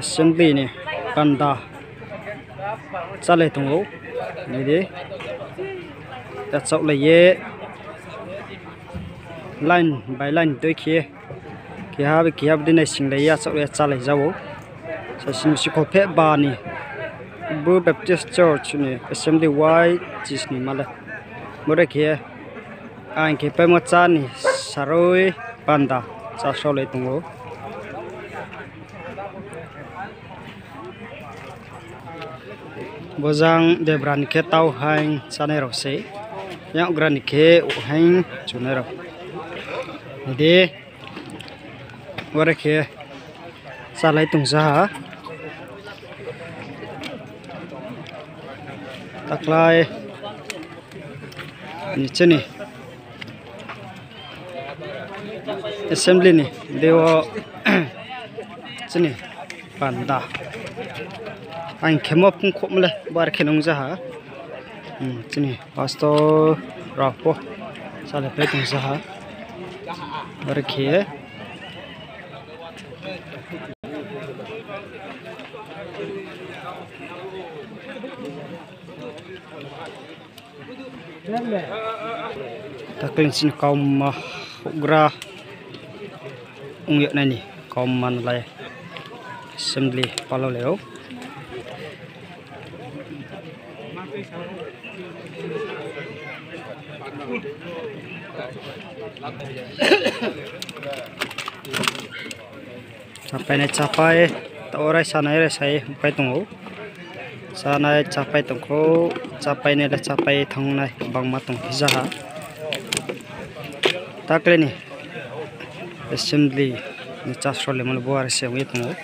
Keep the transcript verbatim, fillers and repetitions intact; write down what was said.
Assembly ni panda chálai tong ou. Nai di. Yachaohlai ye line by line dei khe, keha bai keha bodei naisinglai ye yachaoh ye chálai ja ou. Saisini sikhol pheh ba ni bo Baptist Church ni assembly wai chisni ma le. Bore khe ang khe paimo chá ni saroi panda chásraolai tong ou. Bojang debra ni khe tau haing chánai rao sei, yakgra ni khe haing chunai rao. Nai di, bore khe chálai tong ja ha. Taklái ni chini assembly ni dei wo chini panda. Ang khemo phungkhouhmo le bar khe nung ja ha. Chini pastor rao pho chálai pai tong ja ha. Bar khe Takle chini kauma houhgra ong yag nai ni kauma no lai assembly palau lai ou. Chápainai chápai, taoh wo raisa nai raisa ye pai tong ou. Chánai chápai tong khou, chápainai le chápai thanng nai bangma tong phi ja ha. Takle ni assembly ni chásraolaimo le bo are se ong ye tong ou.